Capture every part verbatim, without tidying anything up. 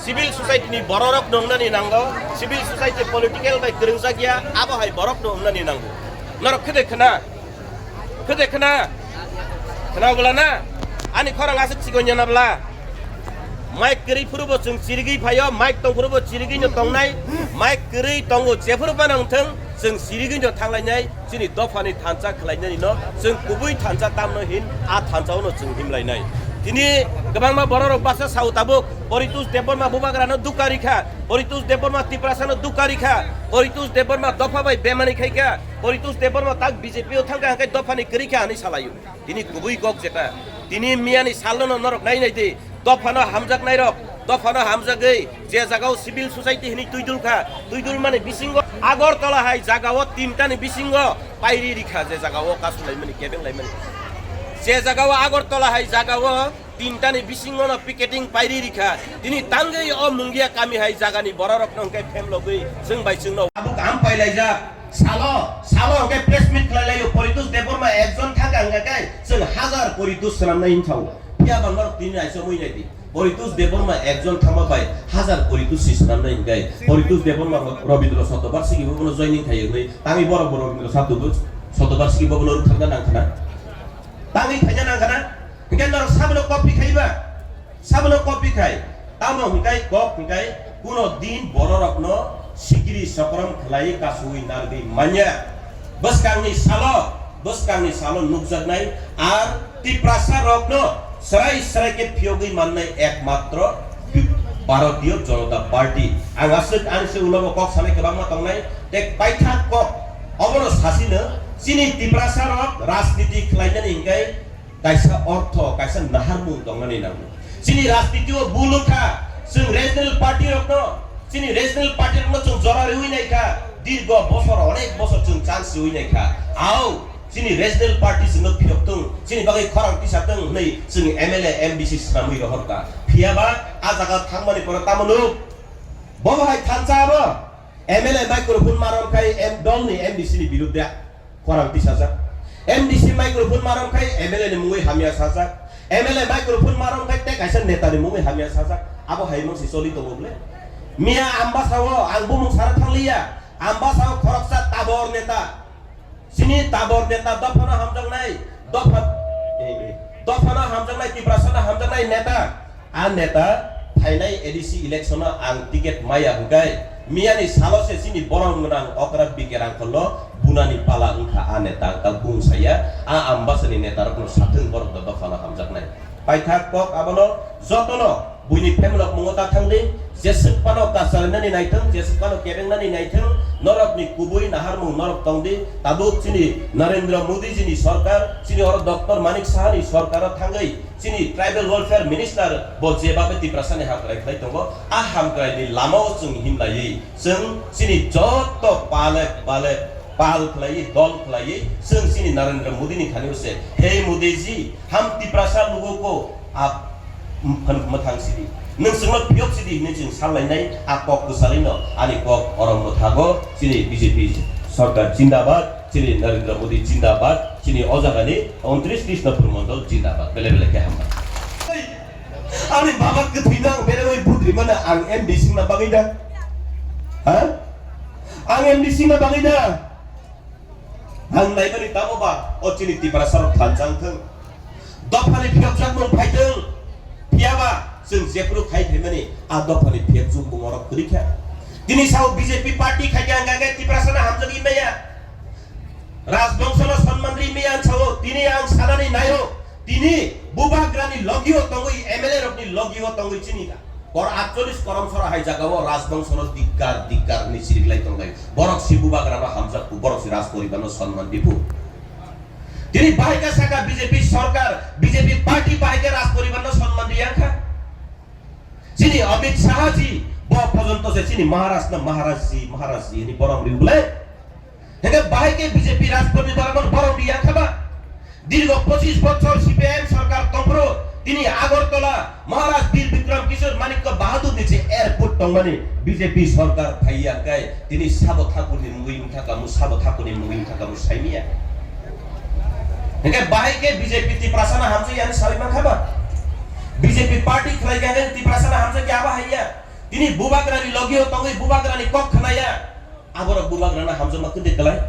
Civil society ni bororok no wngnani nango, civil society political bai kwrwngjak ya, abo hai borok no wngnani nango. Norok khede khna, khede khna, khna bwla na, ani khorang aswk chikon jana bwla. Mic kwrwi phuru bo chwng chirigwi phaio, mic tong phuru bo chirigwi no tongnai, mic kwrwi tongo jephuru phano wngthwng, chwng chirigwi no thanglainai. Chini dophani thansa khlainani no chwng kubui thansa tamno hin, a thansa no chwng himlainai. Tini kwbangma bororok basa sao tabuk, Poritos Debbarma bubagra no dukari kha, Poritos Debbarma Tiprasa no dukari kha, Poritos Debbarma dopha bai bemani khai kha, Poritos Debbarma tak B J P o thang kha hwnkhe dophani kwrwi kha hinwi salaio. Tini kubui kok jeta. Tini miyani salno no norok nai nai di. Dophano hamjaknairok, dophano hamjagwi je jagao civil society hinwi twi dul kha, twi dul mani bisingo Agartala hai jagao tintani bisingo pairi rikha, je jagao kasu laimani, kebeng laimani. Je jagao Agartala hai jagao tintani bisingo no picketing pairi rikha. Tini tangwi o Mungia kami hai jagani bororokno hwnkhe phemlogwi chwng bai chwngno abo kaham pailaijak. Salo, salo hwnkhe press meet khlai laio, Poritos Debbarma ekjon thangkha hwnkha khe chwng hazar Poritos swnamnai hinthao. Phiya ba norok tini naisomwi nai di. Poritos Debbarma ekjon thangma bai hazar Poritos si swnamnai hinkhai. Poritos Debbarma Robindra Shatobarshiki bo bono joining khai wngnai. Tangwi borok bo Robindra Shato-, Shatobarshiki bo bono rwkthangna nangkhana. Tangwi khaina nangkhana. Hwnkhe norok sabono copy khai ba? Sabono copy khai. Tamo hwnkhe kok hwnkhe kuno din bororokno sikiri sokrom khlai kasui narwgwi manya. Bwskangni salo, bwskangni salo nukjaknai ar Tiprasa rokno srai srai khe phiyogwi mannai ekmatro Bharatiya Janata Party. Ang aswk ani se ulo bo kok sanai kwbangma tongnai, tei paithak kok obono sasino chini Tiprasa rok rajniti khlainani hwnkhe kaisa ortho, kaisa naharmung tongnani nango. Chini rajniti o bul wngkha, chwng regional party rokno, chini regional party rokno chwng jora riwi naikha, dirgo bosor, onek bosor chwng chance riwi naikha. Ao, chini regional party chwngno phiyok thung, chini bagwi khorang tisa thung hwnwi chwng M L A, M D C swnamwi rohorkha. Phiya ba, a jaga thangmani pore tamo nuk? Bobo hai thansa abo? M L A microphone marom khai em, dolni M D C ni birudde khorang tisajak. M D C microphone marom khai M L A ni mungwi hamya sajak. M L A microphone marom khai tei kaisa neta ni mungwi hamya sajak. Abo hai mangsi choli tongo bwle. Miya Ambasa o ang bumung sana thangliya. Ambasa o khoroksa tabor neta. Chini tabor neta dophano hamjaknai, dopha, eh, eh, dophano hamjaknai, Tiprasano hamjaknai neta. A neta phainai A D C election o ang ticket maya hwnkhe, miyani salo se chini borom gwnang okra B K Rangkhol no bunani pala wngkha a neta, ang ta bung saya, a Ambasani neta rokno sathwng borok do dophano hamjaknai. Paithak kok abono jotono buini family rok mungo ta thangdi, jeswk phano kacharinani naithwng, jeswk phano kebengnani naithwng, norokni kubui naharmung norok tongdi, tabuk chini Narendra Modi jini sorkar, chini oro Doctor Manik Sahani sorkaro thangwi chini Tribal Welfare Minister bo jebabe Tiprasani hamkrai khlai tongo, a hamkraini lamao chwng himlaiwi chwng chini joto palek palek pal khlaiwi dol khlaiwi chwng chini Narendra Modi ni thani se, "Hey Modi ji, hum Tiprasa logo ko aap mwthang sidi, nwng chwngno phiyok sidi," hinwi chwng sallainai a kok kwcharino ani kok oro mwthago. Chini B J P sorkar jindabad, chini Narendra Modi jindabad, chini o jagani untris Krishnapur mondol jindabad. Bele bele khe hambai. Ani baba kwthwino ang bere bai budri mano ang M D C na bagwi da? Ha? Ang M D C na bagwi da? Ang naimani tamo ba o chini Tiprasa rok thansa wngthwng. Dophani phiyokjakmung phaithwng. Phiyaba chwng jephru khai phaimani a dophani phiyokjwkmung oro kwrwi kha. Tini sao B J P party khai khe ang khe Tiprasano hamjagwi maya. Rajbongsono sonman ri maya ang sao, tini ang sanani naio. Tini bubagrani logio tongwi, M L A rokni logio tongwi chini kha. Kor atchollis korom sora hai jagao rajbongsono dikkar, dikkar hinwi siriklai tonglai. Borok si bubagrano hamjakku, borok si rajporibarno sonman dipu. Tini bahai khe saka B J P sorkar, B J P party bahai khe rajporibarno sonman riyang kha. Chini Amit Shah ji, bo porjonto se chini Maharaj na Maharaj ji, Maharaj ji hinwi borom riu bwle. Hingke bahai khe B J P rajporibarno borom riyang kha ba. Dirgo pochis bochor C P I M sorkar tongphuru tini Agartala Maharaj Bir Bikram Kishore Manikya Bahadur ni je airport tongmani B J P sorkar phaiya khe tini sabo thakurni mungwi wngkha kamu, sabo thakurni mungwi wngkha kamu saimiya. Hingke bahai khe B J P Tiprasano hamjak yani sawi mankha ba? B J P party khlai khe Tiprasano hamjak ya ba haiya? Tini bubagrani logio tongwi bubagrani kok khnaya. Aborok bubagrano hamjakma kwdwi klai.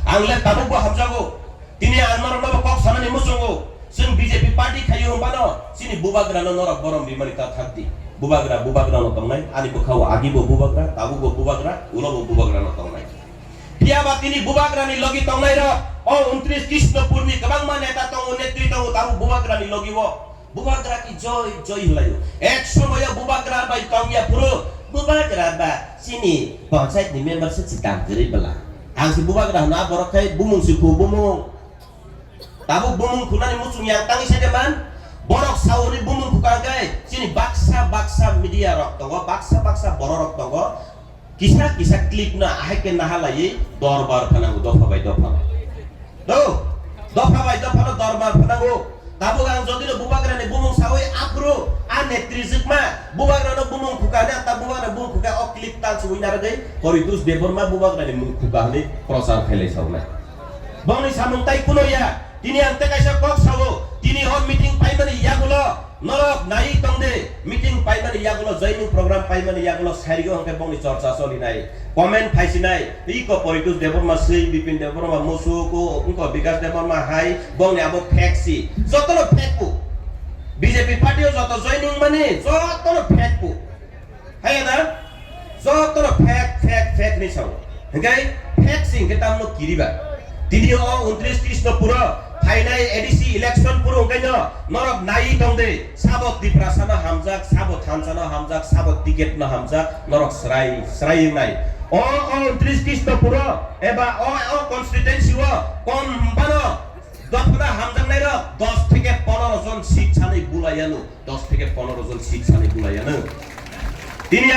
Ang le tabukbo hamjago. Tini ang norokno bo kok sanani muchungo. Chwng B J P party khaio hwnbano chini bubagrano norok borom rimani ta thakdi. Bubagra bubagrano tongnai. Ani bwkhao agibo bubagra, tabukbo bubagra, ulobo bubagrano tongnai. Phiya ba tini bubagrani logi tongnairok, o untris Krishnopurni kwbangma neta tongo, netri tongo, tabuk bubagrani logi o. Bubagra ki joi, joi hwlaio. Ek somoyo bubagra bai tongya phuru, bubagra ba chini panchayat ni member se chidam kwrwi bwla. Ang si bubagra hwna borok khai bumung si khu bumung. Tabuk bumung khunani muchung yang tangwi sade man. Borok sauni bumung khukang khe chini baksa baksa media rok tongo, baksa baksa borok rok tongo. Kisa kisa clip no ahai khe naha laiwi dorbar phanango dopha bai dopha. Do, dopha bai dopha no dorbar phanango. Tabuk ang jodi no bubagra ni bumung sawi aphuru a netri jwkma bubagra no bumung khukani ta bubagra bumung khuka o clip tal suwi naragwi Poritos Debbarma bubagra ni mung khuka hwnwi prochar khailai sawnai. Bongni samung tai kuno ya. Tini ang tei kaisa kok sao, tini hor meeting paimani yagulo norok nai tong de, meeting paimani yagulo, joining program paimani yagulo sairigo hwnkhe bongni chorcha cholinai, comment phaisinai, iko Poritos Debbarma swi, Bipin Debbarma musu ko, wngko Bikas Debbarma hai, bongni abo fake si, jotono fake ko. B J P party o joto joining mani, jotono fake ko. Haya na? Jotono fake, fake, fake ni sao. Hingkai fake si hingke tamno kiriba. Tini o untris Krishnopuro phainai A D C election puro hingkai no norok nai tong de. Sabo Tiprasa no hamjak, sabo thansa no hamjak, sabo ticket no hamjak, norok srai, srai wngnai. O, o untris Krishnopuro eba o, o constituency o kom bano dophano hamjaknai rok dos theke ponoro jon seat sanwi bulaiya no. Dos theke ponoro jon seat sanwi bulaiya no. Tini